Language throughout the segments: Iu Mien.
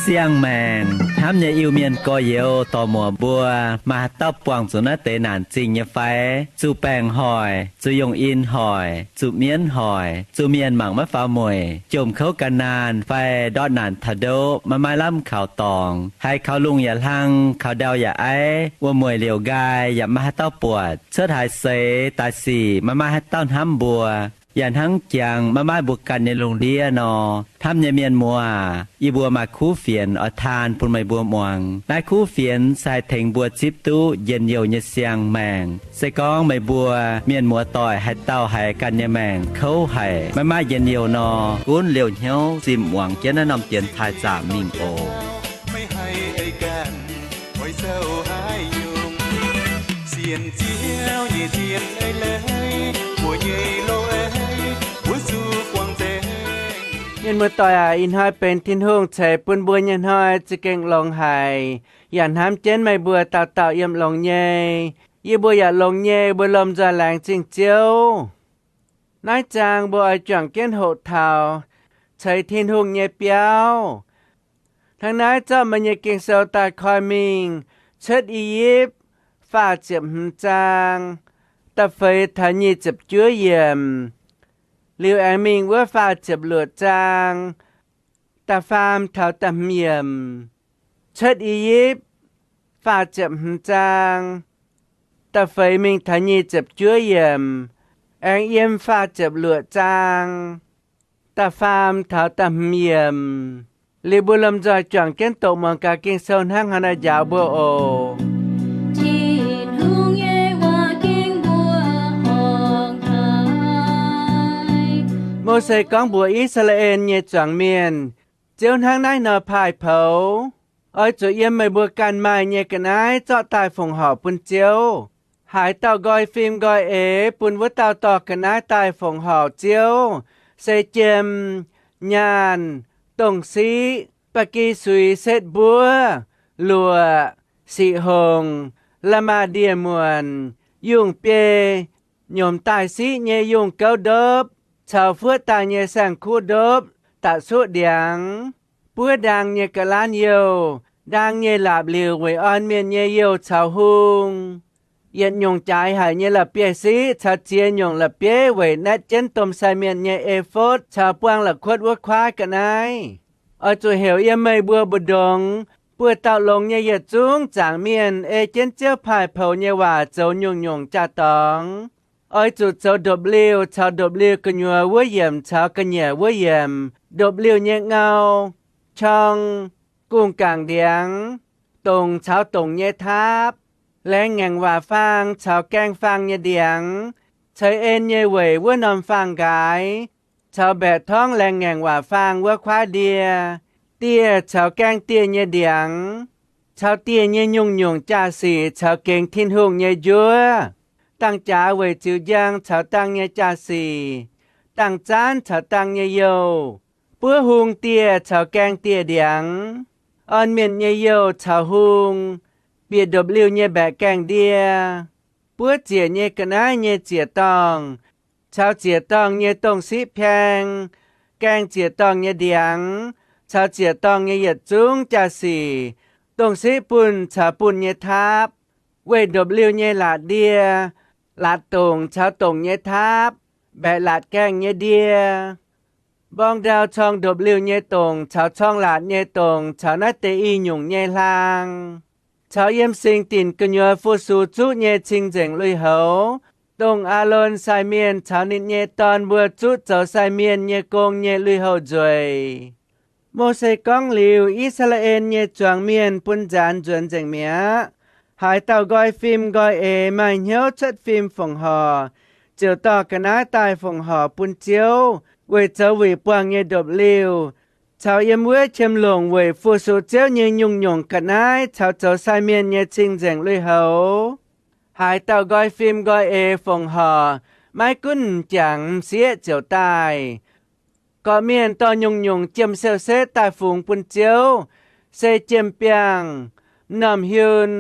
Siang-maengc hnamv nyei Iu-Mienh gorx-youz dorc-muoc mbuo, maaih haaix dauh buangh zuqc naaiv deix naanc zingh nyei fai? Zuqc baengc hoic, zuqc yongh in hoic, zuqc mienv hoic, zuqc mienh mangc maiv faaux mueic, jomc kouv gan naanh fai ndortv naanc taux ndoqv maiv maaih lamh kaux dorngx, haiz kaux lungh yaac hlang, kaux ndau yaac aiv, wuom-mueic liouc nqaai yaac maiv maaih haaix dauh buatc, cuotv haaix seix daaih sic maiv maaih haaix dauh hnamv mbuo, yaac hnangv jangx maiv maaih mbuo ganh nyei lungh ndiev nor. Hnamv nyei mienh muoz aac, yie mbuo maaih kuv fienx oix taan bun meih mbuo muangx. Naaiv kuv fienx se haih tengx mbuo zipv duqv njien-youh nyei siang-maengc. Se gorngv meih mbuo mienh muoz doic haaix dauh haiz ganh nyei maengc kouv haic, maiv maaih njien-youh nor, gunv liouh hnyouv zimh muangx jienv naaiv norm dienx taaih zaamc mingh oc. Mienh muoz doic aac, ih hnoi benx Tin-Hungh ceix bun mbuo nyei hnoi za'gengh longx haic, yaac hnamv jienv meih mbuo dauh dauh yiem longx nyei. Yie mbuo yaac longx nyei, mbuo lomh nzoih laengz zingh Ziouv. Naaiv zaang mbuo oix juangc jienv hoqc taux ceix Tin-Hungh nyei biauv. Hnangv naaiv zorqv meih nyei Ging-Sou daaih koi mingh Cuotv I^yipv faah ziepc hmz zaang, da'feix taux nyic ziepc juov yiemc, liuz aengx mingh wuov faah ziepc luoqc zaang, da'faam taux da'hmz yiemc. Cuotv I^yipv faah ziepc hmz zaang, da'feix mingh taux nyic ziepc juov yiemc, aengx yiem faah ziepc luoqc zaang, da'faam taux da'hmz yiemc. Liuz mbuo lomh nzoih juangc jienv doqc muangx gaax Ging-Sou hnangv haaix nor njaaux mbuo oc. Tin-Hungh nyei waac ging mbuo horngc haic. Mose gorngv mbuox I^saa^laa^en nyei zuangx mienh, Ziouv hnangv naaiv nor paaih poux, Oix zuqc yiem meih mbuo ganh maaih nyei ga'naaiv zorqv daaih fongc horc bun Ziouv. Haaix dauh nqoi fim nqoi eix bun wuov dauh dorh ga'naaiv daaih fongc horc Ziouv, se jiem, nyaanh, dongh siqv, ba'gi suix setv mbuov, luoqc, siqc hongc, la'maah ndie-muonc, yungh biei, nyomc daaih siqv nyei yungh gouv ndopv, caux fuoqv daaih nyei saeng-kuv ndopv, da'suqv ndiangx, buov ndaang nyei ga'laanv youh, ndaang nyei laapc liuc weic orn mienh nyei youh caux hung, yietc nyungc jaaix haic nyei la'bieiv-siqv caux ziex nyungc la'bieiv weic naetv jienv domh sai mienh nyei e^fotv caux buang la'kuotv wuov kuaaiv ga'naaiv. Oix zuqc heuc yiem meih mbuo mbu'ndongx buoz-dauh longx nyei yietc zungv zaangc mienh ei jienv Ziouv paaih poux nyei waac zoux nyungc-nyungc jaa-dorngx. Oix zuqc zoux ndopv-liuh caux ndopv-liuh gu'nyuoz wuov yiemc caux ga'nyiec wuov yiemc, ndopv-liuh nyei ngau, qorng, gungh gangc ndiangx, dongc caux dongc nyei taapv, laengz ngaengc waac faang caux gaeng faang nyei ndiangx, ceix en nyei weic wuov norm faang-nqaaix, caux mbaeqc torngv laengz ngaengc waac faang wuov kuaaiv ndie, dieh caux gaeng dieh nyei ndiangx, caux dieh nyei nyungc-nyungc jaa-sic caux gengx Tin-Hungh nyei njuov, dangh jaax weic ziux njang caux dangh nyei jaa-sic, dangh zaanv caux dangh nyei youh, buov hung dieh caux gaeng dieh ndiangx, orn mienh nyei youh caux hung, bieqc ndopv-liuh nyei mbaeqc gaengh ndie, buov ziec nyei ga'naaiv nyei ziec-dorngh, caux ziec-dorngh nyei dongh siqv paeng, gaeng ziec-dorngh nyei ndiangx, caux ziec-dorngh nyei yietc zungv jaa-sic, dongh siqv bunh caux bunh nyei taapv, weih ndopv-liuh nyei laatc ndie, laatc dongc caux dongc nyei taapv, mbaeqc laatc gaengh nyei ndie, mborng ndau corng ndopv-liuh nyei dongc caux corng laatc nyei dongc caux naaiv deix i nyungc nyei hlaang, caux yiem singx dinc gu'nyuoz fu-sux zuqv nyei cing-nzengc lui-houx, dongh Aalon sai mienh caux ninh nyei dorn mbuo zuqv zoux sai mienh nyei gong nyei lui-houx nzueic. Mose gorngv liuz, I^saa^laa^en nyei zuangx mienh bun nzaanx nzuonx nzengc mi'aqv. Haaix dauh nqoi fim nqoi eix maaih hnyouv cuotv fim fongc horc, ziouc dorh ga'naaiv daaih fongc horc bun Ziouv weic zoux wuic buangh nyei ndopv-liuh, caux yiem wuov qiemx longc weic fu-sux Ziouv nyei nyungc-nyungc ga'naaiv caux zoux sai mienh nyei cing-nzengc lui-houx. Haaix dauh nqoi fim nqoi eix fongc horc, maiv gunv m'jangc m'sieqv ziouc daaih. Gorqv-mienh dorh nyungc-nyungc jiem siou-setv daaih fungx bun Ziouv, se jiem-biangh, m'normh hiun,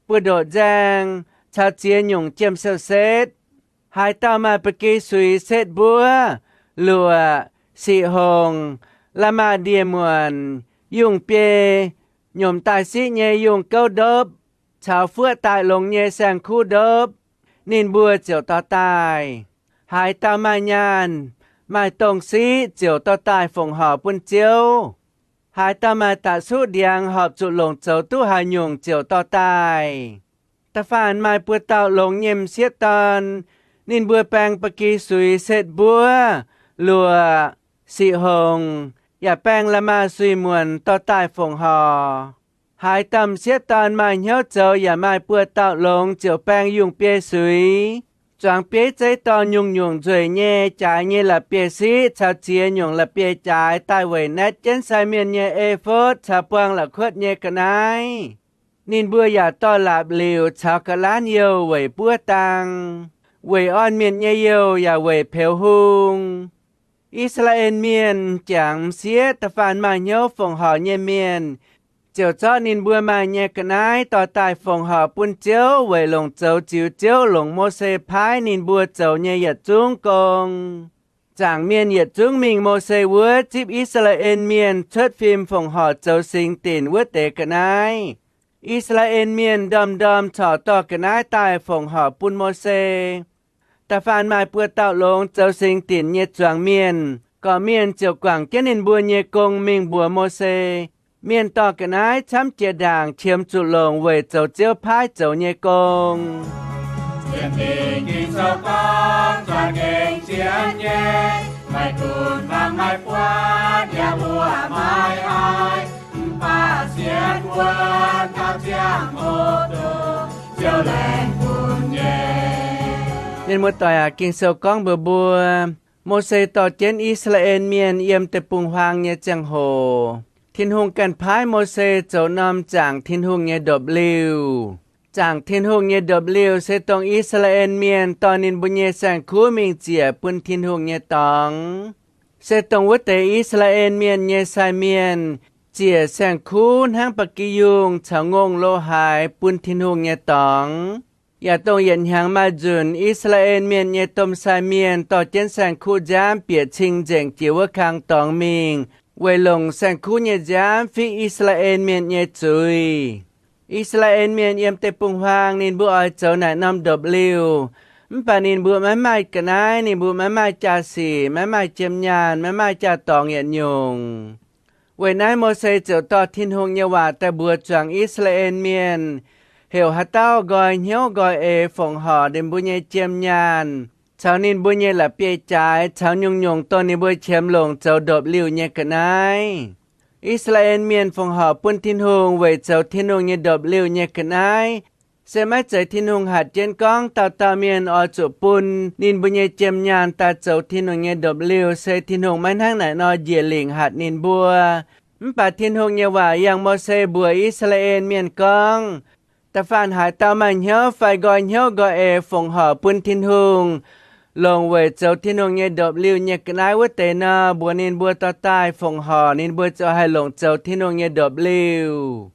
buoz-ndoqv nzaeng, caux ziex nyungc jiem siou-setv. Haaix dauh maaih ba'gi suix, setv mbuov, luoqc, siqc hongc, la'maah ndie-muonc, yungh biei, nyomc daaih siqv nyei yungh gouv ndopv, caux fuoqv daaih longx nyei saeng-kuv ndopv, ninh mbuo ziouc dorh daaih. Haaix dauh maaih nyaanh, maaih dongh siqv, ziouc dorh daaih fongc horc bun Ziouv. Haaix dauh maaih da'suqv ndiangx horpc zuqc longc zoux duqv haaix nyungc ziouc dorh daaih. Da'faanh maaih buo dauh longx nyei m'sieqv dorn, ninh mbuo baeng ba'gi suix, setv mbuov, luoqc, siqc hongc, yaac baeng la'maah suix muonc dorh daaih fongc horc. Haaix dauh m'sieqv dorn maaih hnyouv zoux yaac maaih buo dauh longx ziouc baeng yungh biei suix, zuangx bieiv zeiv dorh nyungc-nyungc nzueic nyei, jaaix nyei la'bieiv-siqv caux ziex nyungc la'bieiv-jaaix daaih weic naetv jienv sai mienh nyei e^fotv caux buang la'kuotv nyei ga'naaiv. Ninh mbuo yaac dorh laapc liuc caux ga'laanv youh weic buov dang, weic orn-mienh nyei youh yaac weic peux hung. I^saa^laa^en Mienh m'jangc m'sieqv, da'faanh maaih hnyouv fongc horc nyei mienh, ziouc zorqv ninh mbuo maaih nyei ga'naaiv dorh daaih fongc horc bun Ziouv weic longc zoux ziux Ziouv longc Mose paaiv ninh mbuo zoux nyei yietc zungv gong. Zaangc mienh yietc zungv mingh Mose wuov zipv I^saa^laa^en Mienh cuotv fim fongc horc zoux singx dinc wuov deix ga'naaiv. I^saa^laa^en Mienh ndorm-ndorm corc dorh ga'naaiv daaih fongc horc bun Mose. Da'faanh maaih buo dauh longx zoux singx dinc nyei zuangx mienh. Gorqv-mienh ziouc guangc jienv ninh mbuo nyei gong mingh mbuox Mose. Mienh dorh ga'naaiv camv jiex ndaangc qiemx zuqc longc weic zoux Ziouv paaiv zoux nyei gong. Za'gengh zien nyei, maaih dunx hmangv maiv buatc, yaac mbuoqc maiv haiz, mv baac sienx wuonv taux ziangh hoc dongh Ziouv laengz bun nyei. Mienh muoz-doic aac, Ging-Sou gorngv mbuox mbuo, Mose dorh jienv I^saa^laa^en Mienh yiem deic-bung-huaang nyei ziangh hoc, Tin-Hungh ganh paaiv Mose zoux norm zaangc Tin-Hungh nyei ndopv-liuh. Zaangc Tin-Hungh nyei ndopv-liuh se dongh I^saa^laa^en Mienh dorh ninh mbuo nyei saeng-kuv mingh ziec bun Tin-Hungh nyei dorngx. Se dongh wuov deix I^saa^laa^en Mienh nyei sai mienh ziec saeng-kuv hnangv ba'gi yungh caux ngongh lo haaix bun Tin-Hungh nyei dorngx. Yaac dongh yietc hnyangx maaih nzunc I^saa^laa^en Mienh nyei domh sai mienh dorh jienv saeng-kuv nziaamv bieqc cing-nzengc jiex wuov kang dorngx mingh, weic longc saeng-kuv nyei nziaamv fiqv I^saa^laa^en Mienh nyei zuiz. I^saa^laa^en Mienh yiem deic-bung-huaang ninh mbuo oix zoux naaic norm ndopv-liuh, mv baac ninh mbuo maiv maaih ga'naaiv, ninh mbuo maiv maaih jaa-sic, maiv maaih jiem nyaanh, maiv maaih jaa-dorngx yietc nyungc. Weic naaiv Mose ziouc dorh Tin-Hungh nyei waac daaih mbuox zuangx I^saa^laa^en Mienh, heuc haaix dauh nqoi hnyouv nqoi eix fongc horc ninh mbuo nyei jiem nyaanh, caux ninh mbuo nyei la'bieiv-jaaix, caux nyungc-nyungc dongh ninh mbuo qiemx longc zoux ndopv-liuh nyei ga'naaiv. I^saa^laa^en Mienh fongc horc bun Tin-Hungh weic zoux Tin-Hungh nyei ndopv-liuh nyei ga'naaiv, se maiv zeiz Tin-Hungh hatc jienv gorngv dauh dauh mienh oix zuqc bun ninh mbuo nyei jiem nyaanh daaih zoux Tin-Hungh nyei ndopv-liuh, se Tin-Hungh maiv hnangv naaic nor njiec lingc hatc ninh mbuo. Mv baac Tin-Hungh nyei waac yangh Mose mbuox I^saa^laa^en Mienh gorngv, da'faanh haaix dauh maaih hnyouv fai nqoi hnyouv nqoi eix fongc horc bun Tin-Hungh, longc weic zoux Tin-Hungh nyei ndopv-liuh nyei ga'naaiv wuov deix nor, mbuox ninh mbuo dorh daaih fongc horc, ninh mbuo ziouc haih longc zoux Tin-Hungh nyei ndopv-liuh.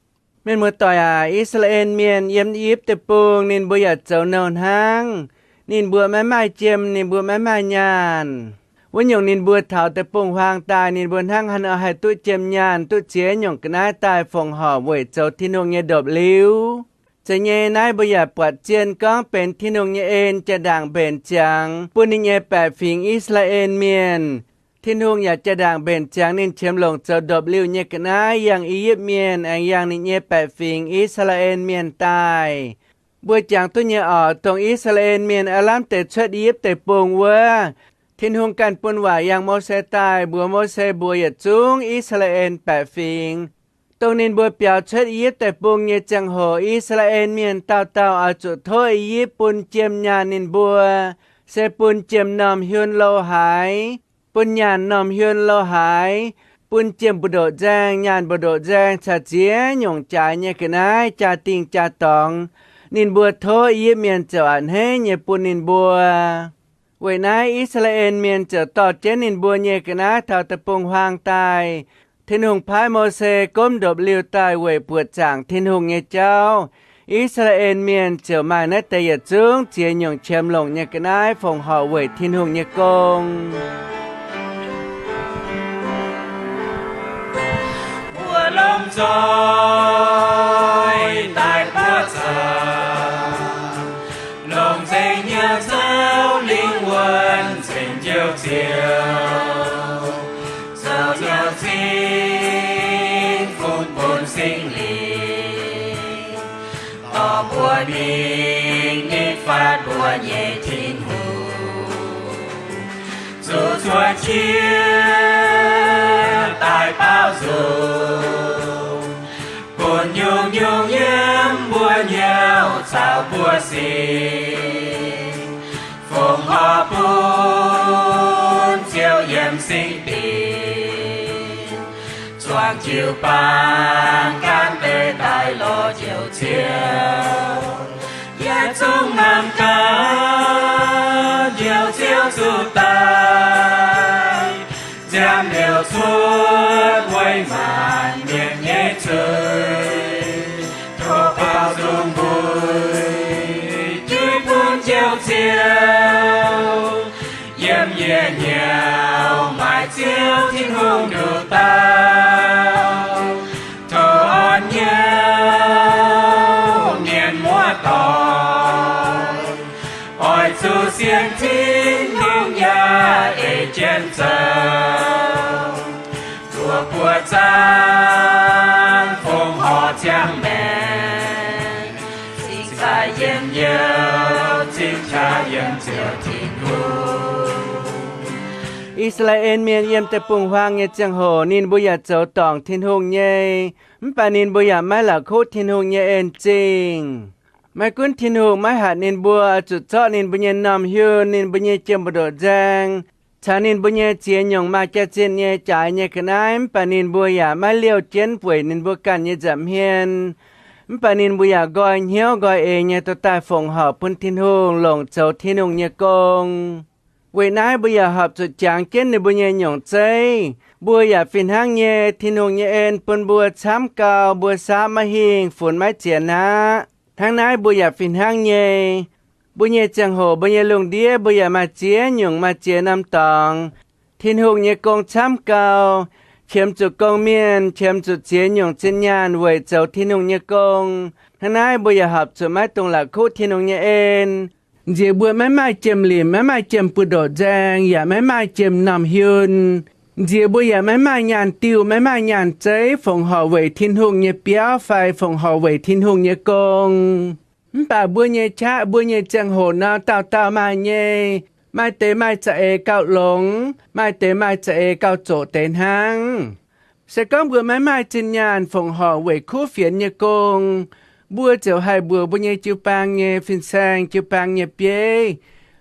Mienh muoz-doic aac, I^saa^laa^en Mienh yiem I^yipv Deic-Bung ninh mbuo yaac zoux nouh hnangv. Ninh mbuo maiv maaih jiem, ninh mbuo maiv maaih nyaanh. Wuov nyungc ninh mbuo taux deic-bung-huaang daaih, ninh mbuo hnangv haaix nor haih duqv jiem nyaanh, duqv ziex nyungc ga'naaiv daaih fongc horc weic zoux Tin-Hungh nyei ndopv-liuh? Zeiz nyei, naaiv mbuo yaac buatc zien gorngv benx Tin-Hungh nyei en jaa-ndaangc mbenc ziangx bun ninh nyei baeqc fingx I^saa^laa^en Mienh. Tin-Hungh yaac jaa-ndaangc mbenc ziangx ninh qiemx longc zoux ndopv-liuh nyei ga'naaiv yangh I^yipv Mienh, aengx yangh ninh nyei baeqc fingx I^saa^laa^en Mienh daaih. Mbuo jangx duqv nyei oc, dongh I^saa^laa^en Mienh aav lamh deix cuotv I^yipv Deic-Bung wuov, Tin-Hungh ganh bun waac yangh Mose daaih mbuox Mose mbuox yietc zungv I^saa^laa^en baeqc fingx, dongh ninh mbuo biaux cuotv I^yipv Deic-Bung nyei ziangh hoc, I^saa^laa^en Mienh dauh dauh oix zuqc tov I^yipv bun jiem nyaanh ninh mbuo, se bun jiem-normh hiun lo haaix, bun nyaanh normh hiun lo haaix, bun jiem mbu'ndoqc nzaeng, nyaanh mbu'ndoqc nzaeng caux ziex nyungc jaaix nyei ga'naaiv, jaa-dingh jaa-dorngx, ninh mbuo tov I^yipv Mienh ziouc a'hneiv nyei bun ninh mbuo. Weic naaiv I^saa^laa^en Mienh ziouc dorh jienv ninh mbuo nyei ga'naaiv taux deic-bung-huaang daaih. Tin-Hungh paaiv Mose gomv ndopv-liuh daaih weic buoqc zaangc Tin-Hungh nyei jauv. I^saa^laa^en Mienh ziouc maaih naaiv deix yietc zungv ziex nyungc qiemx longc nyei ga'naaiv fongc horc weic Tin-Hungh nyei gong. Mbuo lomh nzoih daaih buov zaangc, longc nzengc hnyouv zouv lingh wuonh nzengc Njoux Ziouv, zoux Njoux Zingh fungx bun Singx Lingh dorh mbuo mingh nitv fatv mbuo nyei Tin-Hungh. Zuqc cuotv qiex daaih baaux nzung bun nyungc-nyungc yiem mbuo hnyouv caux mbuo sic, fongc horc bun Ziouv yiem singx dinc, zuangx jiu-baang gaanv deix daaih lorz Njoux Ziouv. Yietc zungv naamh gaax Njoux Ziouv zuqc daaih, nziaamv liouc cuotv weic maanc mienh nyei zuiz. Tov baaux nzung mbuo juiv bun Njoux Ziouv yiem yie hnyouv maaih Ziouv Tin-Hungh nduqc dauh. Tov orn hnyouv mienh muoz-doic, oix zuqc sienx Tin-Hungh yaac ei jienv zoux, zuov buoz zaangv fongc horc ziangh maengc, cingx daaih yiem Njoux, cingx qaqv yiem Ziouv Tin-Hungh. I^saa^laa^en Mienh yiem deic-bung-huaang nyei ziangh hoc ninh mbuo yaac zoux dorngc Tin-Hungh nyei, mv baac ninh mbuo yaac maiv la'kuqv Tin-Hungh nyei en-zingh. Maiv gunv Tin-Hungh maiv hatc ninh mbuo oix zuqc zorqv ninh mbuo nyei m'normh hiuv, ninh mbuo nyei jiem mbu'ndoqc nzaeng, caux ninh mbuo nyei ziex nyungc maaih jaax-zinh nyei jaaix nyei ga'naaiv, mv baac ninh mbuo yaac maiv liouh jienv weic ninh mbuo ganh nyei nza'hmien. Mv baac ninh mbuo yaac nqoi hnyouv nqoi eix nyei dorh daaih fongc horc bun Tin-Hungh, longc zoux Tin-Hungh nyei gong. Weic naaiv mbuo yaac horpc zuqc jangx jienv ninh mbuo nyei nyungc zeiv. Mbuo yaac fih hnangv nyei, Tin-Hungh nyei en bun mbuo camv gau, mbuo saapv maiv hingh, funx maiv ziex naqv. Hnangv naaiv mbuo yaac fih hnangv nyei. Mbuo nyei ziangh hoc, mbuo nyei lungh ndiev, mbuo yaac maaih ziex nyungc, maaih ziex norm dorngx. Tin-Hungh nyei gong camv gau, qiemx zuqc gong-mienh, qiemx zuqc ziex nyungc zinh nyaanh weic zoux Tin-Hungh nyei gong. Hnangv naaiv mbuo yaac horpc zuqc maiv dungx la'kuqv Tin-Hungh nyei en. Nziex mbuo maiv maaih jiem-limc, maiv maaih jiem mbu'ndoqc nzaeng, yaac maiv maaih jiem m'normh hiuv. Nziex mbuo yaac maiv maaih nyaanh diuh, maiv maaih nyaanh zeiv fongc horc weic Tin-Hungh nyei biauv fai fongc horc weic Tin-Hungh nyei gong. Mv baac mbuo nyei qaqv, mbuo nyei ziangh hoc nor, dauh dauh maaih nyei. Maaih deix maaih za'eix gauh longx, maaih deix maaih za'eix gauh zoqc deix hnangv. Se gorngv mbuo maiv maaih zinh nyaanh fongc horc weic kuv fienx nyei gong, mbuo ziouc haih mbuox mbuo nyei jiu-baang nyei fin-saeng, jiu-baang nyei bieiv,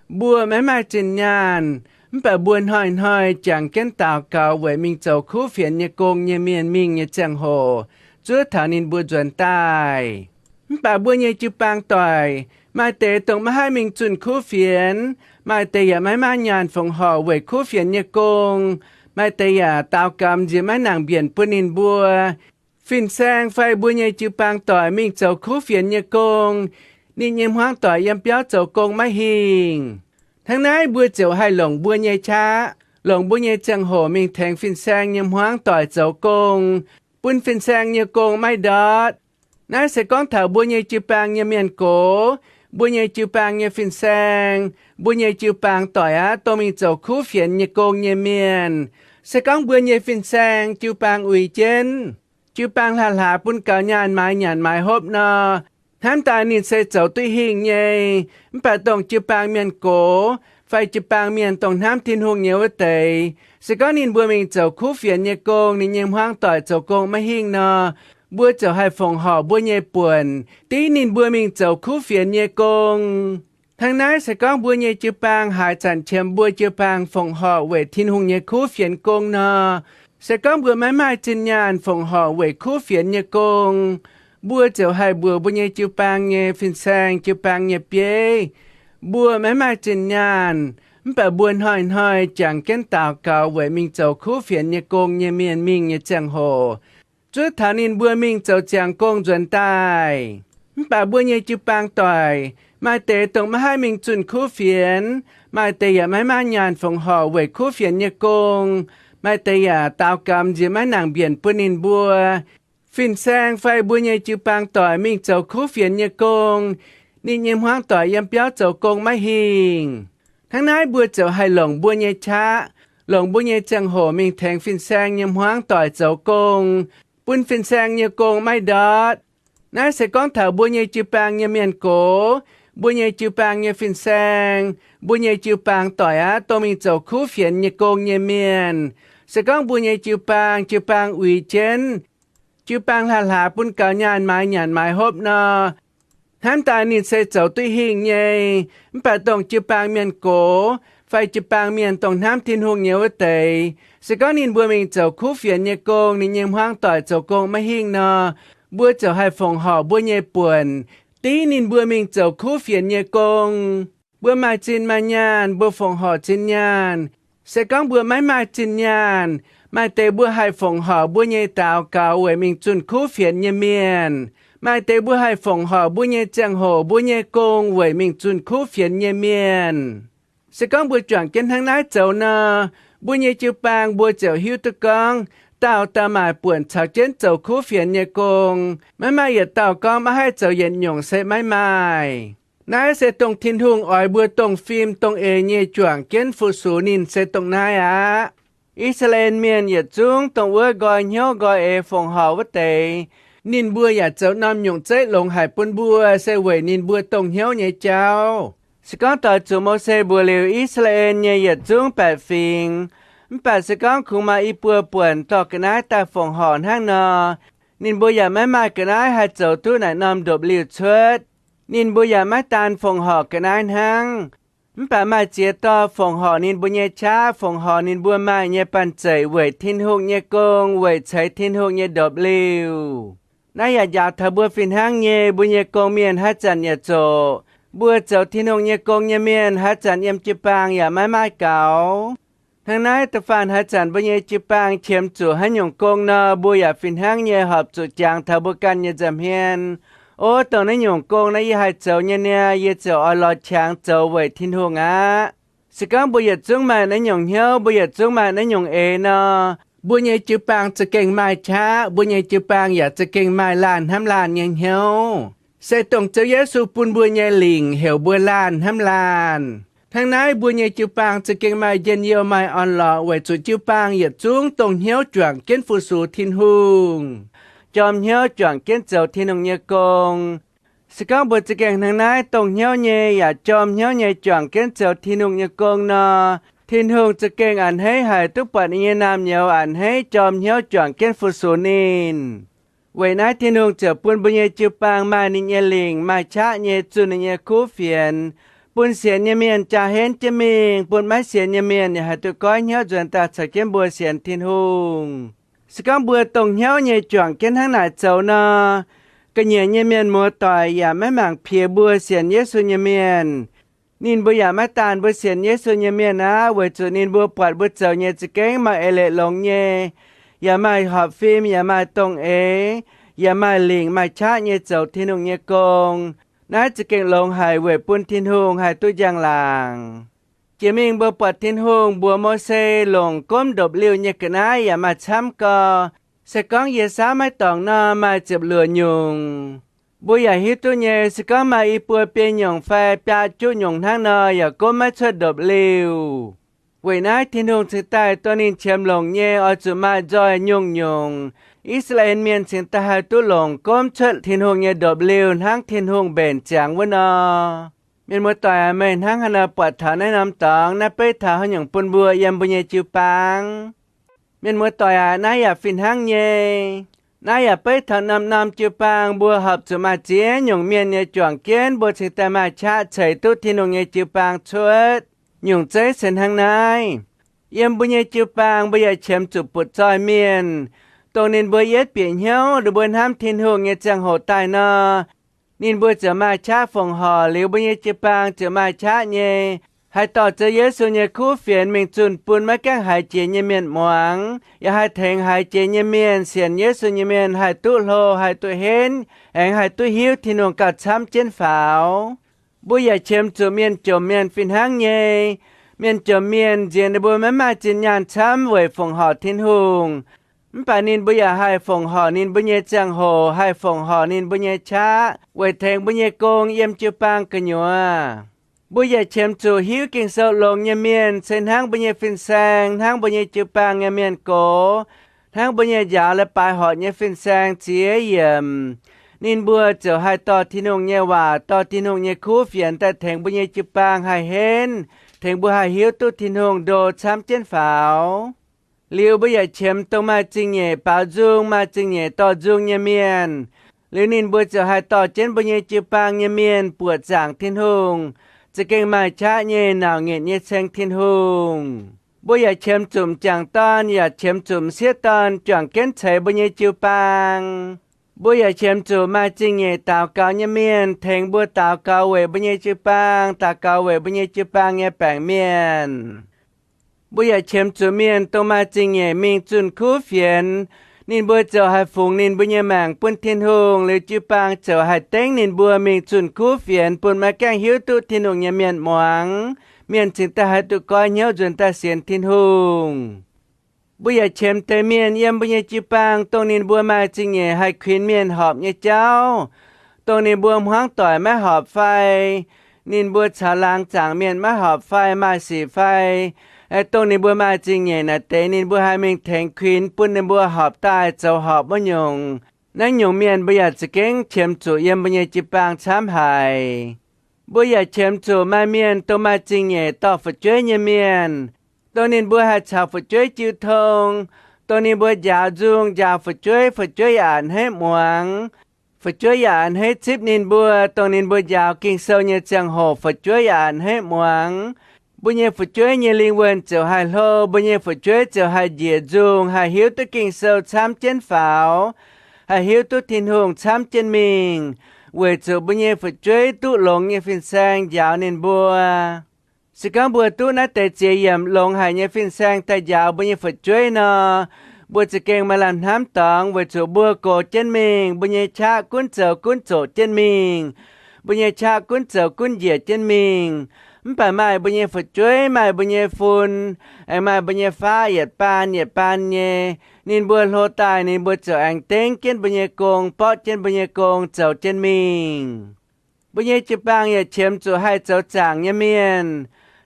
mbuo maiv maaih zinh nyaanh. Mv baac mbuo hnoi-hnoi jangx jienv daux gaux weic mingh zoux kuv fienx nyei gong nyei mienh mingh nyei ziangh hoc, zuov taux ninh mbuo nzuonx daaih. Mv baac mbuo nyei jiu-baang doic, maaih deix dongh maiv haih mingh zunh kuv fienx, maaih deix yaac maiv maaih nyaanh fongc horc weic kuv fienx nyei gong, maaih deix yaac daux gaux nziex maiv nangc mbienc bun ninh mbuo. Fin-saeng fai mbuo nyei jiu-baang doic mingh zoux kuv fienx nyei gong, ninh nyei hmuangv doic yiem biauv zoux gong maiv hingh. Hnangv naaiv mbuo ziouc haih longc mbuo nyei qaqv, longc mbuo nyei ziangh hoc mingh tengx fin-saeng nyei hmuangv doic zoux gong, bun fin-saeng nyei gong maiv ndortv. Naaiv se gorngv taux mbuo nyei jiu-baang nyei mienh gox, mbuo nyei jiu-baang nyei fin-saeng, mbuo nyei jiu-baang doic aqv, dongh mingh zoux kuv fienx nyei gong nyei mienh. Se gorngv mbuo nyei fin-saeng jiu-baang uix jienv, jiu-baang hlaax-hlaax bun gaux nyaanh maaiz nyanc maaiz hopv nor, hnamv daaih ninh se zoux duqv hingh nyei. Mv baac dongh jiu-baang mienh gox fai jiu-baang mienh dongh hnamv Tin-Hungh nyei wuov deix, se gorngv ninh mbuo mingh zoux kuv fienx nyei gong, ninh nyei hmuangv doic zoux gong maiv hingh nor, mbuo ziouc haih fongc horc mbuo nyei buonc, dingv ninh mbuo mingh zoux kuv fienx nyei gong. Hnangv naaiv, se gorngv mbuo nyei jiu-baang haaix zanc qiemx mbuo jiu-baang fongc horc weic Tin-Hungh nyei kuv fienx gong nor, se gorngv mbuo maiv maaih zinh nyaanh fongc horc weic kuv fienx nyei gong, mbuo ziouc haih mbuox mbuo nyei jiu-baang nyei fin-saeng, jiu-baang nyei bieiv, mbuo maiv maaih zinh nyaanh. Mv baac mbuo hnoi-hnoi jangx jienv daux gaux weic mingh zoux kuv fienx nyei gong nyei mienh mingh nyei ziangh hoc, zuov taux ninh mbuo mingh zoux ziangx gong nzuonx daaih. Mv baac mbuo nyei jiu-baang doic, maaih deix dongh maiv haih mingh zunh kuv fienx, maaih deix yaac maiv maaih nyaanh fongc horc weic kuv fienx nyei gong, maaih deix yaac daux gaux nziex maiv nangc mbienc bun ninh mbuo. Fin-saeng fai mbuo nyei jiu-baang doic mingh zoux kuv fienx nyei gong, ninh nyei hmuangv doic yiem biauv zoux gong maiv hingh. Hnangv naaiv mbuo ziouc haih longc mbuo nyei qaqv, longc mbuo nyei ziangh hoc mingh tengx fin-saeng nyei hmuangv doic zoux gong, bun fin-saeng nyei gong maiv ndortv. Naaiv se gorngv taux mbuo nyei jiu-baang nyei mienh gox, mbuo nyei jiu-baang nyei fin-saeng, mbuo nyei jiu-baang doic aqv, dongh mingh zoux kuv fienx nyei gong nyei mienh. Se gorngv mbuo nyei jiu-baang, jiu-baang uix jienv, jiu-baang hlaax-hlaax bun gaux nyaanh maaiz nyanc maaiz hopv nor, hnamv daaih ninh se zoux duqv hingh nyei. Mv baac dongh jiu-baang mienh gox fai jiu-baang mienh dongh hnamv Tin-Hungh nyei wuov deix, se gorngv ninh mbuo mingh zoux kuv fienx nyei gong, ninh nyei hmuangv doic zoux gong maiv hingh nor, mbuo ziouc haih fongc horc mbuo nyei buonc, div ninh mbuo mingh zoux kuv fienx nyei gong. Mbuo maaih zinh maaih nyaanh, mbuo fongc horc zinh nyaanh. Se gorngv mbuo maiv maaih zinh nyaanh, maaih deix mbuo haih fongc horc mbuo nyei daux gaux weic mingh zunh kuv fienx nyei mienh. Maaih deix mbuo haih fongc horc mbuo nyei ziangh hoc, mbuo nyei gong weic mingh zunh kuv fienx nyei mienh. Se gorngv mbuo juangc jienv hnangv naaiv zoux nor, mbuo nyei jiu-baang mbuo ziouc hiuv duqv gorngv, dauh dauh maaih buonc caux jienv zoux kuv fienx nyei gong. Maiv maaih yietc dauh gorngv maiv haih zoux yietc nyungc se maiv maaih. Naaiv se dongh Tin-Hungh oix mbuo dongh fim dongh eix nyei juangc jienv fu-sux ninh se dongh naaiv aqv. I^saa^laa^en Mienh yietc zungv dongh wuov nqoi hnyouv nqoi eix fongc horc wuov deix, ninh mbuo yaac zoux norm nyungc zeiv longx haic bun mbuo se weic ninh mbuo dongh hnyouv nyei jauv. Se gorngv doix zuqc Mose mbuox liuz I^saa^laa^en nyei yietc zungv baeqc fingx, mv baac se gorngv kungx maaih i buo buonc dorh ga'naaiv daaih fongc horc hnangv nor, ninh mbuo yaac maiv maaih ga'naaiv haih zoux duqv naaic norm ndopv-liuh cuotv. Ninh mbuo yaac maiv daan fongc horc ga'naaiv hnangv, mv baac maaih ziex dorh fongc horc ninh mbuo nyei qaqv, fongc horc ninh mbuo maaih nyei banh zeic weic Tin-Hungh nyei gong, weic ceix Tin-Hungh nyei ndopv-liuh. Naaiv yaac njaaux taux mbuo fih hnangv nyei, mbuo nyei gong-mienh haaix zanc yaac zoqc. Mbuo zoux Tin-Hungh nyei gong nyei mienh haaix zanc yiem jiu-baang yaac maiv maaih gaux. Hnangv naaiv da'faanh haaix zanc mbuo nyei jiu-baang qiemx zuqc haaix nyungc gong nor, mbuo yaac fih hnangv nyei horpc zuqc jangx taux mbuo ganh nyei nza'hmien, O, dongh naaiv nyungc gong naaiv yie haih zoux nyei niaa, yie ziouc oix lorz qangx zoux weic Tin-Hungh aqv. Se gorngv mbuo yietc zungv maaih naaiv nyungc hnyouv, mbuo yietc zungv maaih naaiv nyungc eix nor, mbuo nyei jiu-baang za'gengh maaih qaqv, mbuo nyei jiu-baang yaac za'gengh maaih laanh hnamv laanh nyei hnyouv. Se dongh Ziouv Yesu bun mbuo nyei lingc heuc mbuo laanh hnamv laanh. Hnangv naaiv mbuo nyei jiu-baang za'gengh maaih njien-youh maaih orn-lorqc weic zuqc jiu-baang yietc zungv dongh hnyouv juangc jienv fu-sux Tin-Hungh, jorm hnyouv juangc jienv zoux Tin-Hungh nyei gong. Se gorngv mbuo za'gengh hnangv naaiv dongh hnyouv nyei yaac jorm hnyouv nyei juangc jienv zoux Tin-Hungh nyei gong nor, Tin-Hungh za'gengh a'hneiv haic duqv buatc ninh nyei naamh nyouz a'hneiv jorm hnyouv juangc jienv fu-sux ninh. Weic naaiv Tin-Hungh ziouc bun mbuo nyei jiu-baang maaih ninh nyei lingc maaih qaqv nyei zunh ninh nyei kuv fienx, bun sienx nyei mienh jaa henv jienv mingh, bun maiv sienx nyei mienh yaac haih duqv goiv hnyouv nzuonx daaih caux jienv mbuo sienx Tin-Hungh. Se gorngv mbuo dongh hnyouv nyei juangc jienv hnangv naaic zoux nor, ga'nyiec nyei mienh muoz-doic yaac maiv mangc piex mbuo sienx Yesu nyei mienh. Ninh mbuo yaac maiv daanh mbuo sienx Yesu nyei mienh aqv, weic zuqc ninh mbuo buatc mbuo zoux nyei za'gengh maaih eix leiz longx nyei, yaac maaih horpc fim, yaac maaih dongh eix, yaac maaih lingc maaih qaqv nyei zoux Tin-Hungh nyei gong. Naaiv za'gengh longx haic weic bun Tin-Hungh haih duqv njang-laangc. Jiex mingh mbuo buatc Tin-Hungh mbuox Mose longc gomv ndopv-liuh nyei ga'naaiv yaac maaih camv gau. Se gorngv yie saauv maiv dorngc nor, maaih ziepc luoqc nyungc. Mbuo yaac hiuv duqv nyei, se gorngv maaih i buo biei nyungc fai biaa juqv nyungc hnangv nor, yaac gomv maiv cuotv ndopv-liuh. Weic naaiv Tin-Hungh cingx daaih dongh ninh qiemx longc nyei oix zuqc maaih nzoih nyungc-nyungc, I^saa^laa^en Mienh cingx daaih haih duqv longc gomv cuotv Tin-Hungh nyei ndopv-liuh hnangv Tin-Hungh mbenc ziangx wuov nor. Mienh muoz-doic aac, meih hnangv haaix nor buatc taux naaiv norm dorngx? Naaiv beiv taux haaix nyungc bun mbuo yiem mbuo nyei jiu-baang? Mienh muoz-doic aac, naaiv yaac fih hnangv nyei. Naaiv yaac beiv taux norm-norm jiu-baang mbuo horpc zuqc maaih ziex nyungc mienh nyei juangc jienv mbuo cingx daaih maaih qaqv ceix duqv Tin-Hungh nyei jiu-baang cuotv. Nyungc zeiv se hnangv naaiv. Yiem mbuo nyei jiu-baang mbuo yaac qiemx zuqc butv-zoih mienh, dongh ninh mbuo yietv bieqc hnyouv, ninh mbuo hnamv Tin-Hungh nyei ziangh hoc daaih nor, ninh mbuo ziouc maaih qaqv fongc horc liuz, mbuo nyei jiu-baang ziouc maaih qaqv nyei. haih dorh Ziouv Yesu nyei kuv fienx mingh zunh bun maiv gaengh haiz jiex nyei mienh muangx, yaac haih tengx haiz jiex nyei mienh, sienx Yesu nyei mienh haih duqv hlo, haih duqv henv, aengx haih duqv hiuv Tin-Hungh gauh camv jienv faaux. Mbuo yaac qiemx zuqc mienh jomc mienh fih hnangv nyei. Mienh jomc mienh nziex ninh mbuo maiv maaih zinh nyaanh camv weic fongc horc Tin-Hungh. Mv baac ninh mbuo yaac haih fongc horc ninh mbuo nyei ziangh hoc, haih fongc horc ninh mbuo nyei qaqv weic tengx mbuo nyei gong yiem jiu-baang gu'nyuoz. Mbuo yaac qiemx zuqc hiuv Ging-Sou longx nyei mienh se hnangv mbuo nyei fin-saeng, hnangv mbuo nyei jiu-baang nyei mienh gox, hnangv mbuo nyei njaaux leiz-baaix horpc nyei fin-saeng ziex yiemc. Ninh mbuo ziouc haih dorh Tin-Hungh nyei waac, dorh Tin-Hungh nyei kuv fienx daaih tengx mbuo nyei jiu-baang haih henv, tengx mbuo haih hiuv duqv Tin-Hungh ndo camv jienv faaux. Liuz mbuo yaac qiemx dongh maaih zingh nyeic baaux nzung, maaih zingh nyeic dorh nzung nyei mienh. Liuz ninh mbuo ziouc haih dorh jienv mbuo nyei jiu-baang nyei mienh buoqc zaangc Tin-Hungh, za'gengh maaih qaqv nyei, nauc nyetc nyei ceng Tin-Hungh. Mbuo yaac qiemx zuqc m'jangc dorn, yaac qiemx zuqc m'sieqv dorn juangc jienv ceix mbuo nyei jiu-baang. Mbuo yaac qiemx zuqc maaih zingh nyeic daux gaux nyei mienh tengx mbuo daux gaux weic mbuo nyei jiu-baang, daux gaux weic mbuo nyei jiu-baang nyei baengc mienh. Mbuo yaac qiemx zuqc mienh dongh maaih zingh nyeic mingh zunh kuv fienx, ninh mbuo ziouc haih fungx ninh mbuo nyei maengc bun Tin-Hungh, liuz jiu-baang ziouc haih dengv ninh mbuo mingh zunh kuv fienx bun maiv gaengh hiuv duqv Tin-Hungh nyei mienh muangx. Mienh cingx daaih haih duqv goiv hnyouv nzuonx daaih sienx Tin-Hungh. Mbuo yaac qiemx deix mienh yiem mbuo nyei jiu-baang, dongh ninh mbuo maaih zingh nyeic haih kuinx mienh horpc nyei jauv, dongh ninh mbuo hmuangv doic maiv horpc fai, ninh mbuo caux laangz zaangc mienh maiv horpc fai, maaih sic fai, dongh ninh mbuo maaih zingh nyeic naaic deix ninh mbuo haih mingh tengx kuinx bun ninh mbuo horpc daaih zoux horpc wuov nyungc. Naaiv nyungc mienh mbuo yaac za'gengh qiemx zuqc yiem mbuo nyei jiu-baang camv haic. Mbuo yaac qiemx zuqc maaih mienh dongh maaih zingh nyeic dorh fu'jueiv nyei mienh, dongh ninh mbuo haih caux fu'jueiv jiu tong, dongh ninh mbuo njaaux nzung, njaaux fu'jueiv, fu'jueiv yaac a'hneiv muangx, fu'jueiv yaac a'hneiv zipv ninh mbuo, dongh ninh mbuo njaaux Ging-Sou nyei ziangh hoc fu'jueiv yaac a'hneiv muangx. Mbuo nyei fu'jueiv nyei lingh wuonh ziouc haih hlo, mbuo nyei fu'jueiv ziouc haih njiec nzung, haih hiuv duqv Ging-Sou camv jienv faaux, haih hiuv duqv Tin-Hungh camv jienv mingh, weic zuqc mbuo nyei fu'jueiv duqv longx nyei fin-saeng njaaux ninh mbuo. Se gorngv mbuo duqv naaiv deix ziex yiemc longx haic nyei fin-saeng daaih njaaux mbuo nyei fu'jueiv nor, mbuo za'gengh maaih lamh hnamv dorngx, weic zuqc mbuo gox jienv mingh, mbuo nyei qaqv gunv zoux gunv zoqc jienv mingh, mbuo nyei qaqv gunv zoux gunv njiec jienv mingh. Mv baac maaih mbuo nyei fu'jueiv, maaih mbuo nyei fun, aengx maaih mbuo nyei faav yietc baan yietc baan nyei, ninh mbuo hlo daaih ninh mbuo ziouc aengx dengv jienv mbuo nyei gong, borqv jienv mbuo nyei gong zoux jienv mingh. Mbuo nyei jiu-baang yaac qiemx zuqc haih zoux zaangc nyei mienh,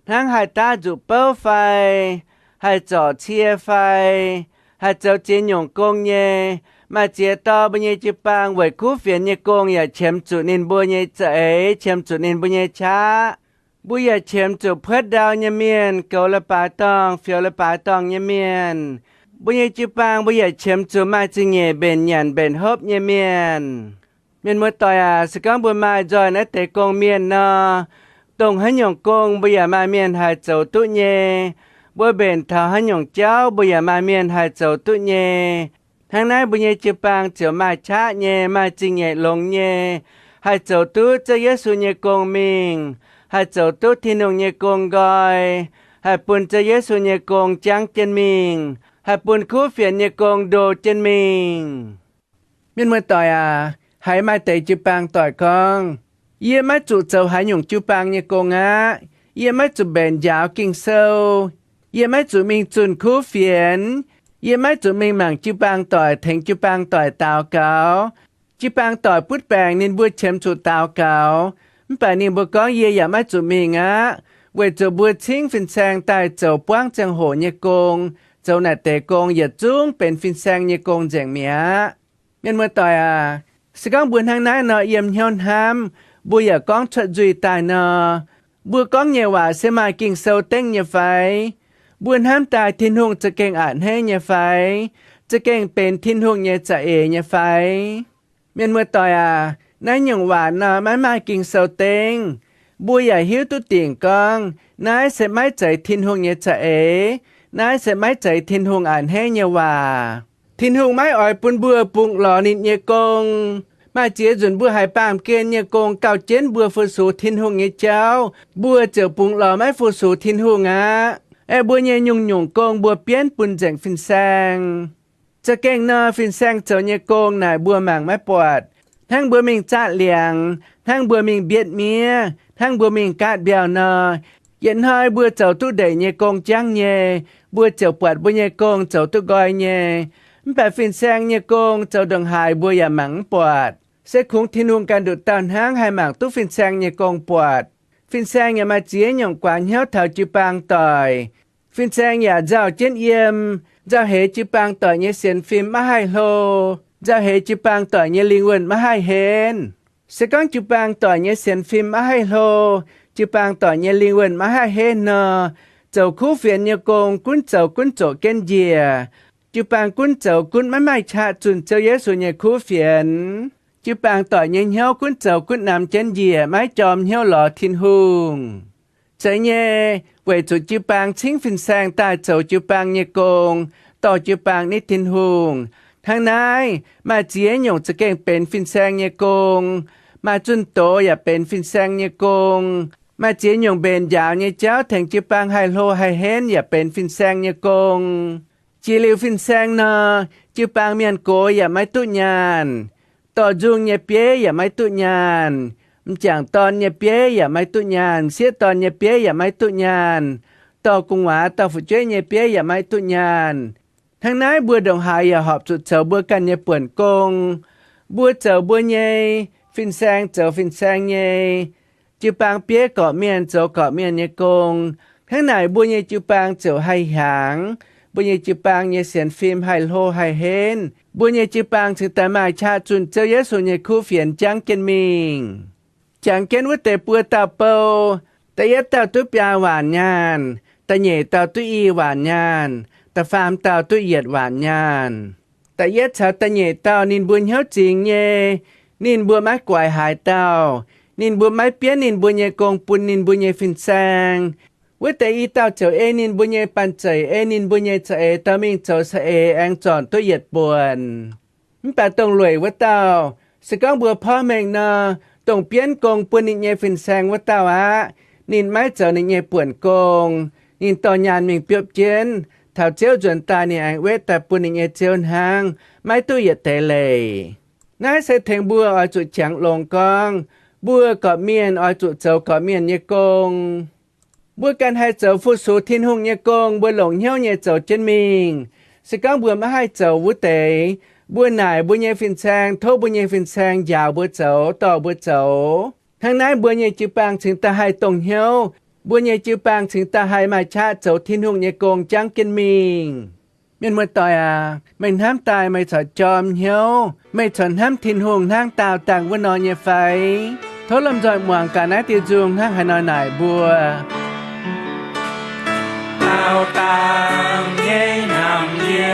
hnangv haih daav nzuqc bouv fai, haih zorc cie fai, haih zoux ziex nyungc gong nyei. Maaih ziex dauh mbuo nyei jiu-baang weic kuv fienx nyei gong yaac qiemx zuqc ninh mbuo nyei za'eix, qiemx zuqc ninh mbuo nyei qaqv. Mbuo yaac qiemx zuqc puotv ndau nyei mienh, goux leiz-baaix dorngh, fioux leiz-baaix dorngh nyei mienh. Mbuo nyei jiu-baang mbuo yaac qiemx zuqc maaih zingh nyeic mbenc nyanc mbenc hopv nyei mienh. Mienh muoz-doic aac, se gorngv mbuo maaih nzoih naaiv deix gong-mienh nor, dongh haaix nyungc gong mbuo yaac maaih mienh haih zoux duqv nyei. Mbuo mbenc taux haaix nyungc jauv mbuo yaac maaih mienh haih zoux duqv nyei. Hnangv naaiv mbuo nyei jiu-baang ziouc maaih qaqv nyei, maaih zingh nyeic longx nyei, haih zoux duqv Ziouv Yesu nyei gong mingh, haih zoux duqv Tin-Hungh nyei gong nqoi, haih bun Ziouv Yesu nyei gong jangv jienv mingh, haih bun kuv fienx nyei gong ndo jienv mingh. Mienh muoz-doic aac, haiz maaih deix jiu-baang doic gorngv, yie maiv zuqc zoux haaix nyungc jiu-baang nyei gong aqv. Yie maiv zuqc mbenc njaaux Ging-Sou. Yie maiv zuqc mingh zunh kuv fienx. Yie maiv zuqc mingh mangc jiu-baang doic, tengx jiu-baang doic daux gaux. Jiu-baang doic butv baengc ninh mbuo qiemx zuqc daux gaux. Mv baac ninh mbuo gorngv yie yaac maiv zuqc mingh aqv, weic zuqc mbuo cingv fin-saeng daaih zoux buangv ziangh hoc nyei gong, zoux naaic deix gong yietc zungv benx fin-saeng nyei gong nzengc mi'aqv. Mienh muoz-doic aac, se gorngv mbuo hnangv naaiv nor yiem hnyouv hnamv, mbuo yaac gorngv cuotv nzuih daaih nor, mbuo gorngv nyei waac se maaih Ging-Sou dengv nyei fai? Mbuo hnamv daaih Tin-Hungh za'gengh a'hneiv nyei fai? Za'gengh benx Tin-Hungh nyei za'eix nyei fai? Mienh muoz-doic aac, naaiv nyungc waac nor maiv maaih Ging-Sou dengv. Mbuo yaac hiuv duqv dingc gorngv naaiv se maiv zeiz Tin-Hungh nyei za'eix. Naaiv se maiv zeiz Tin-Hungh a'hneiv nyei waac. Tin-Hungh maiv oix bun mbuo bungx lorz ninh nyei gong. Maaih ziex nzunc mbuo haiz baamh gen nyei gong gauh jienv mbuo fu-sux Tin-Hungh nyei jauv, mbuo ziouc bungx lorz maiv fu-sux Tin-Hungh aqv. Aeqv, mbuo nyei nyungc-nyungc gong mbuo bienv bun nzengc fin-saeng. Za'gengh nor, fin-saeng zoux nyei gong naaic mbuo mangc maiv buatc. Hnangv mbuo mingh zaatv liangx, hnangv mbuo mingh mbietv miev, hnangv mbuo mingh gaatv mbiauh nor, yietc hnoi mbuo zoux duqv ndeic nyei gong jangv nyei, mbuo ziouc buatc mbuo nyei gong zoux duqv nqoi nyei. Mv baac fin-saeng nyei gong zoux ndongc haaix mbuo yaac mangc mv buatc. Se kungx Tin-Hungh ganh nduqc dauh hnangv haih mangc duqv fin-saeng nyei gong buatc. Fin-saeng yaac maaih ziex nyungc guaax hnyouv taux jiu-baang doic. Fin-saeng yaac nzauh jienv yiem, nzauh heix jiu-baang doic nyei sienx fim maiv haih hlo, nzauh heix jiu-baang doic nyei lingh wuonh maiv haih henv. Se gorngv jiu-baang doic nyei sienx fim maiv haih hlo, jiu-baang doic nyei lingh wuonh maiv haih henv nor, zoux kuv fienx nyei gong gunv zoux gunv zoqc jienv njiec. Jiu-baang gunv zoux gunv maiv maaih qaqv zunh Ziouv Yesu nyei kuv fienx. Jiu-baang doic nyei hnyouv gunv zoux gunv namx jienv njiec, maiv jorm hnyouv lorz Tin-Hungh. Zeiz nyei, weic zuqc jiu-baang cingv fin-saeng daaih zoux jiu-baang nyei gong, dorh jiu-baang nitv Tin-Hungh. Hnangv naaiv, maaih ziex nyungc za'gengh benx fin-saeng nyei gong. Maaih zunh doz yaac benx fin-saeng nyei gong. Maaih ziex nyungc mbenc njaaux nyei jauv tengx jiu-baang haih hlo haih henv yaac benx fin-saeng nyei gong. Jiex liuz fin-saeng nor, jiu-baang mienh gox yaac maiv duqv nyaanh. Dorh nzung nyei bieiv yaac maiv duqv nyaanh. M'jangc dorn nyei bieiv yaac maiv duqv nyaanh. M'sieqv dorn nyei bieiv yaac maiv duqv nyaanh. Dorh gu'nguaaz dorh fu'jueiv nyei bieiv yaac maiv duqv nyaanh. Hnangv naaiv mbuo ndongc haaix yaac horpc zuqc zoux mbuo ganh nyei buonc gong. Mbuo zoux mbuo nyei, fin-saeng zoux fin-saeng nyei. Jiu-baang bieiv gorqv mienh zoux gorqv mienh nyei gong. Hnangv naaic mbuo nyei jiu-baang ziouc haih hiaangx. Mbuo nyei jiu-baang nyei sienx fim haih hlo haih henv. Mbuo nyei jiu-baang cingx daaih maaih qaqv zunh Ziouv Yesu nyei kuv fienx jangv jienv mingh. Jangx jienv wuov deix buo dauh bou, da'yietv dauh duqv biaa waanc nyaanh, da'nyeic dauh duqv i waanc nyaanh, da'faam dauh duqv yietc waanc nyaanh. Da'yietv caux da'nyeic dauh ninh mbuo hnyouv zingx nyei, ninh mbuo maiv guaix haaix dauh. Ninh mbuo maiv bienv ninh mbuo nyei gong bun ninh mbuo nyei fin-saeng. Wuov deix i dauh ziouc ei ninh mbuo nyei banh zeic, ei ninh mbuo nyei za'eix dorh mingh zoux saeng-eix aengx zornc duqv yietc buonc. Mv baac dongh lueic wuov dauh, se gorngv mbuo porv mengh nor, dongh bienv gong bun ninh nyei fin-saeng wuov dauh aqv. Ninh maiv zoux ninh nyei buonc gong. Ninh dorh nyaanh mingh biopv jienv, taux Ziouv nzuonx daaih ninh aengx wetv daaih bun ninh nyei ziouv hnangv, maiv duqv yietc deix leiz. Naaiv se tengx mbuo oix zuqc jangx longx gorngv, mbuo gorqv-mienh oix zuqc zoux gorqv-mienh nyei gong. Mbuo ganh haih zoux fu-sux Tin-Hungh nyei gong, mbuo longc hnyouv nyei zoux jienv mingh. Se gorngv mbuo maiv haih zoux wuov deix, mbuo naaic mbuo nyei fin-saeng, tov mbuo nyei fin-saeng njaaux mbuo zoux, dorh mbuo zoux. Hnangv naaiv mbuo nyei jiu-baang cingx daaih haih dongh hnyouv. Mbuo nyei jiu-baang cingx daaih haih maaih qaqv zoux Tin-Hungh nyei gong jangv jienv mingh. Mienh muoz-doic aac, meih hnamv daaih meih corc jorm hnyouv, meih corc hnamv Tin-Hungh hnangv daauh dangh wuov nor nyei fai? Tov lomh nzoih muangx gaax naaiv diuh nzung hnangv haaix nor naaic mbuo. Daauh dangh nyei namx yie